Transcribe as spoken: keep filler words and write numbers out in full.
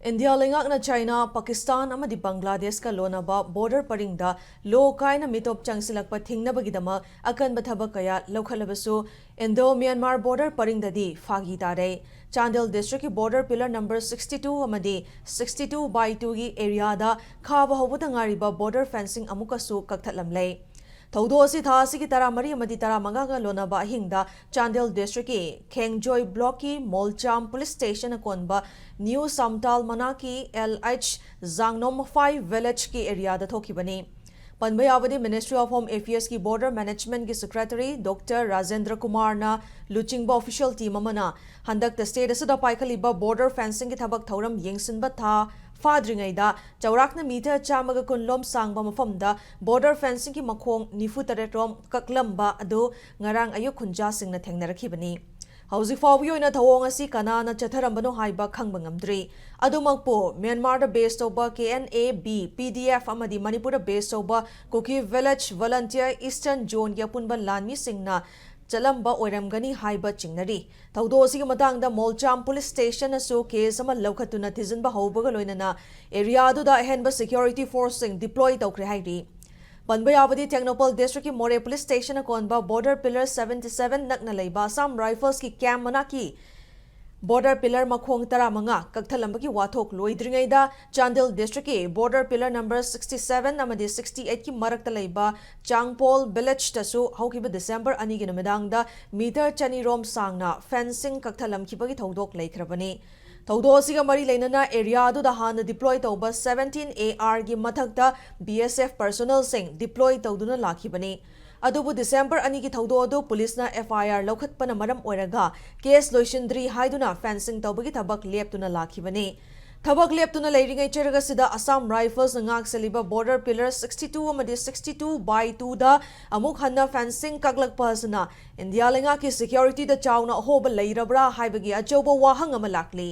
India ꯂꯩꯉꯥꯛꯅ China, Pakistan ꯑꯃꯗꯤ ꯕꯪꯒ꯭ꯂꯥꯗꯦꯁꯀ ꯂꯣꯟꯅꯕ ꯕꯣꯔꯗꯔ ꯄꯔꯤꯡꯗ ꯂꯣ ꯀꯥꯏꯅ ꯃꯤꯇꯣꯞ ꯆꯪꯁꯤꯜꯂꯛꯄ ꯊꯤꯡꯅꯕꯒꯤꯗꯃꯛ ꯑꯀꯟꯕ ꯊꯕꯛ ꯀꯌꯥ ꯂꯧꯈꯠꯂꯕꯁꯨ, ꯏꯟꯗꯣ ꯃ꯭ꯌꯥꯟꯃꯥꯔ ꯕꯣꯔꯗꯔ ꯄꯔꯤꯡꯗꯗꯤ ꯐꯥꯒꯤ ꯇꯥꯔꯦ꯫ ꯆꯥꯟꯗꯦꯜ ꯗꯤꯁꯇ꯭ꯔꯤꯛꯀꯤ border pillar number sixty two ꯑꯃꯗꯤ sixty two by twoꯒꯤ ꯑꯦꯔꯤꯌꯥꯗ ꯈꯥꯕ ꯍꯧꯕꯗ ꯉꯥꯏꯔꯤꯕ ꯕꯣꯔꯗꯔ ꯐꯦꯟꯁꯤꯡ ꯑꯃꯨꯛꯀꯁꯨ ꯀꯛꯊꯠꯂꯝꯂꯦ꯫ ꯊꯧꯗꯣꯛ ꯑꯁꯤ ꯊꯥ ꯑꯁꯤꯒꯤ ꯇꯔꯥꯃꯔꯤ ꯑꯃꯗꯤ ꯇꯔꯥꯃꯉꯥꯒ ꯂꯣꯟꯅꯕ ꯑꯍꯤꯡꯗ ꯆꯥꯟꯗꯦꯜ ꯗꯤꯁꯇ꯭ꯔꯤꯛꯀꯤ ꯈꯦꯡꯖꯣꯏ ꯕ꯭ꯂꯣꯛꯀꯤ ꯃꯣꯜꯆꯥꯝ ꯄꯨꯂꯤꯁ ꯁ꯭ꯇꯦꯁꯟ ꯑꯀꯣꯟꯕ ꯅ꯭ꯌꯨ ꯁꯥꯝꯇꯥꯜ ꯃꯅꯥꯛꯀꯤ L H ꯖꯥꯡꯅꯣꯝ five ꯚꯤꯂꯦꯖꯀꯤ ꯑꯦꯔꯤꯌꯥꯗ ꯊꯣꯛꯈꯤꯕꯅꯤ꯫ ꯄꯟꯕ ꯌꯥꯕꯗꯤ, Ministry of Home Affairsꯀꯤ ꯕꯣꯔꯗꯔ ꯃꯦꯅꯦꯖꯃꯦꯟꯠꯀꯤ ꯁꯦꯀ꯭ꯔꯦꯇꯔꯤ ꯗꯣꯛꯇꯔ ꯔꯥꯖꯦꯟꯗ꯭ꯔ ꯀꯨꯃꯥꯔꯅ ꯂꯨꯆꯤꯡꯕ ꯑꯣꯐꯤꯁꯤꯌꯦꯜ ꯇꯤꯝ ꯑꯃꯅ ꯍꯟꯗꯛꯇ ꯁ꯭ꯇꯦꯠ ꯑꯁꯤꯗ ꯄꯥꯏꯈꯠꯂꯤꯕ ꯕꯣꯔꯗꯔ ꯐꯦꯟꯁꯤꯡꯒꯤ ꯊꯕꯛ ꯊꯧꯔꯝ ꯌꯦꯡꯁꯤꯟꯕ ꯊꯥ ꯐꯥꯗ꯭ꯔꯤꯉꯩꯗ ꯆꯥꯎꯔꯥꯛꯅ ꯃꯤꯇꯔ ꯆꯥꯝꯃꯒ ꯀꯨꯟ ꯂꯣꯝ ꯁꯥꯡꯕ ꯃꯐꯝꯗ ꯕꯣꯔꯗꯔ ꯐꯦꯟꯁꯤꯡꯒꯤ ꯃꯈꯣꯡ ꯅꯤꯐꯨ ꯇꯔꯦꯠ ꯔꯣꯝ ꯀꯛꯂꯝꯕ ꯑꯗꯨ ꯉꯔꯥꯡ ꯑꯌꯨꯛ ꯈꯨꯟꯖꯥꯁꯤꯡꯅ ꯊꯦꯡꯅꯔꯛꯈꯤꯕꯅꯤ꯫ ꯍꯧꯖꯤꯛ ꯐꯥꯎꯕꯒꯤ ꯑꯣꯏꯅ ꯊꯧꯑꯣꯡ ꯑꯁꯤ ꯀꯅꯥꯅ ꯆꯠꯊꯔꯝꯕꯅꯣ ꯍꯥꯏꯕ ꯈꯪꯕ ꯉꯝꯗ꯭ꯔꯤ꯫ ꯑꯗꯨꯃꯛꯄꯨ, ꯃ꯭ꯌꯥꯟꯃꯥꯔꯗ ꯕꯦꯁ ꯇꯧꯕ K N A B, P D F ꯑꯃꯗꯤ ꯃꯅꯤꯄꯨꯔꯗ ꯕꯦꯁ ꯇꯧꯕ ꯀꯨꯀꯤ ꯚꯤꯂꯦꯖ ꯚꯣꯂꯟꯇꯤꯌꯔ ꯏꯁꯇꯔꯟ ꯖꯣꯟꯒꯤ ꯑꯄꯨꯟꯕ ꯂꯥꯟꯃꯤꯁꯤꯡꯅ ꯆꯠꯂꯝꯕ ꯑꯣꯏꯔꯝꯒꯅꯤ ꯍꯥꯏꯕ ꯆꯤꯡꯅꯔꯤ꯫ ꯊꯧꯗꯣꯛ ꯑꯁꯤꯒꯤ ꯃꯇꯥꯡꯗ ꯃꯣꯜꯆꯥꯝ ꯄꯨꯂꯤꯁ ꯁ꯭ꯇꯦꯁꯟꯅꯁꯨ ꯀꯦꯁ ꯑꯃ ꯂꯧꯈꯠꯇꯨꯅ ꯊꯤꯖꯤꯟꯕ ꯍꯧꯕꯒ ꯂꯣꯏꯅꯅ ꯑꯦꯔꯤꯌꯥꯗꯨꯗ ꯑꯍꯦꯟꯕ ꯁꯦꯀ꯭ꯌꯨꯔꯤꯇꯤ ꯐꯣꯔꯁꯁꯤꯡ ꯗꯤꯄ꯭ꯂꯣꯏ ꯇꯧꯈ꯭ꯔꯦ ꯍꯥꯏꯔꯤ꯫ ꯄꯟꯕ ꯌꯥꯕꯗꯤ, ꯇꯦꯡꯅꯧꯄꯜ ꯗꯤꯁꯇ꯭ꯔꯤꯛꯀꯤ ꯃꯣꯔꯦ ꯄꯨꯂꯤꯁ ꯁ꯭ꯇꯦꯁꯟ ꯑꯀꯣꯟꯕ ꯕꯣꯔꯗꯔ ꯄꯤꯂꯔ seventy seven ꯅꯛꯅ ꯂꯩꯕ ꯑꯁꯥꯝ ꯔꯥꯏꯐꯜꯁꯀꯤ ꯀꯦꯝꯞ ꯃꯅꯥꯛꯀꯤ ꯕꯣꯔꯗꯔ ꯄꯤꯂꯔ ꯃꯈꯣꯡ ꯇꯔꯥꯃꯉꯥ ꯀꯛꯊꯠꯂꯝꯕꯒꯤ ꯋꯥꯊꯣꯛ ꯂꯣꯏꯗ꯭ꯔꯤꯉꯩꯗ, ꯆꯥꯟꯗꯦꯜ ꯗꯤꯁꯇ꯭ꯔꯤꯛꯀꯤ border pillar number sixty seven ꯑꯃꯗꯤ sixty eight ꯀꯤ ꯃꯔꯛꯇ ꯂꯩꯕ ꯆꯥꯡꯄꯣꯜ ꯚꯤꯂꯦꯖꯇꯁꯨ ꯍꯧꯈꯤꯕ ꯗꯤꯁꯦꯝꯕꯔ ꯑꯅꯤꯒꯤ ꯅꯨꯃꯤꯗꯥꯡꯗ ꯃꯤꯇꯔ ꯆꯅꯤ ꯔꯣꯝ ꯁꯥꯡꯅ ꯐꯦꯟꯁꯤꯡ ꯀꯛꯊꯠꯂꯝꯈꯤꯕꯒꯤ ꯊꯧꯗꯣꯛ ꯂꯩꯈ꯭ꯔꯕꯅꯤ꯫ ꯊꯧꯗꯣꯛ ꯑꯁꯤꯒ ꯃꯔꯤ ꯂꯩꯅꯅ ꯑꯦꯔꯤꯌꯥ ꯑꯗꯨꯗ ꯍꯥꯟꯅ ꯗꯤꯄ꯭ꯂꯣꯏ ꯇꯧꯕ seventeen A R ꯒꯤ ꯃꯊꯛꯇ B S F ꯄꯔꯁꯣꯅꯦꯜꯁꯤꯡ ꯗꯤꯄ꯭ꯂꯣꯏ ꯇꯧꯗꯨꯅ ꯂꯥꯛꯈꯤꯕꯅꯤ꯫ ꯑꯗꯨꯕꯨ ꯗꯤꯁꯦꯝꯕꯔ ꯑꯅꯤꯒꯤ ꯊꯧꯗꯣꯛ ꯑꯗꯨ ꯄꯨꯂꯤꯁꯅ F I R ꯂꯧꯈꯠꯄꯅ ꯃꯔꯝ ꯑꯣꯏꯔꯒ ꯀꯦꯁ ꯂꯣꯏꯁꯤꯟꯗ꯭ꯔꯤ ꯍꯥꯏꯗꯨꯅ ꯐꯦꯟꯁꯤꯡ ꯇꯧꯕꯒꯤ ꯊꯕꯛ ꯂꯦꯞꯇꯨꯅ ꯂꯥꯛꯈꯤꯕꯅꯤ꯫ ꯊꯕꯛ ꯂꯦꯞꯇꯨꯅ ꯂꯩꯔꯤꯉꯩ ꯆꯩꯔꯛ ꯑꯁꯤꯗ ꯑꯁꯥꯝ ꯔꯥꯏꯐꯜꯁꯅ ꯉꯥꯛꯁꯦꯜꯂꯤꯕ ꯕꯣꯔꯗꯔ ꯄꯤꯂꯔ sixty two ꯑꯃꯗꯤ sixty two by twoꯗ ꯑꯃꯨꯛ ꯍꯟꯅ ꯐꯦꯟꯁꯤꯡ ꯀꯛꯂꯛꯄ ꯑꯁꯤꯅ ꯏꯟꯗꯤꯌꯥ ꯂꯩꯉꯥꯛꯀꯤ ꯁꯦꯀ꯭ꯌꯨꯔꯤꯇꯤꯗ ꯆꯥꯎꯅ ꯑꯍꯣꯕ ꯂꯩꯔꯕ꯭ꯔꯥ ꯍꯥꯏꯕꯒꯤ ꯑꯆꯧꯕ ꯋꯥꯍꯪ ꯑꯃ ꯂꯥꯛꯂꯤ꯫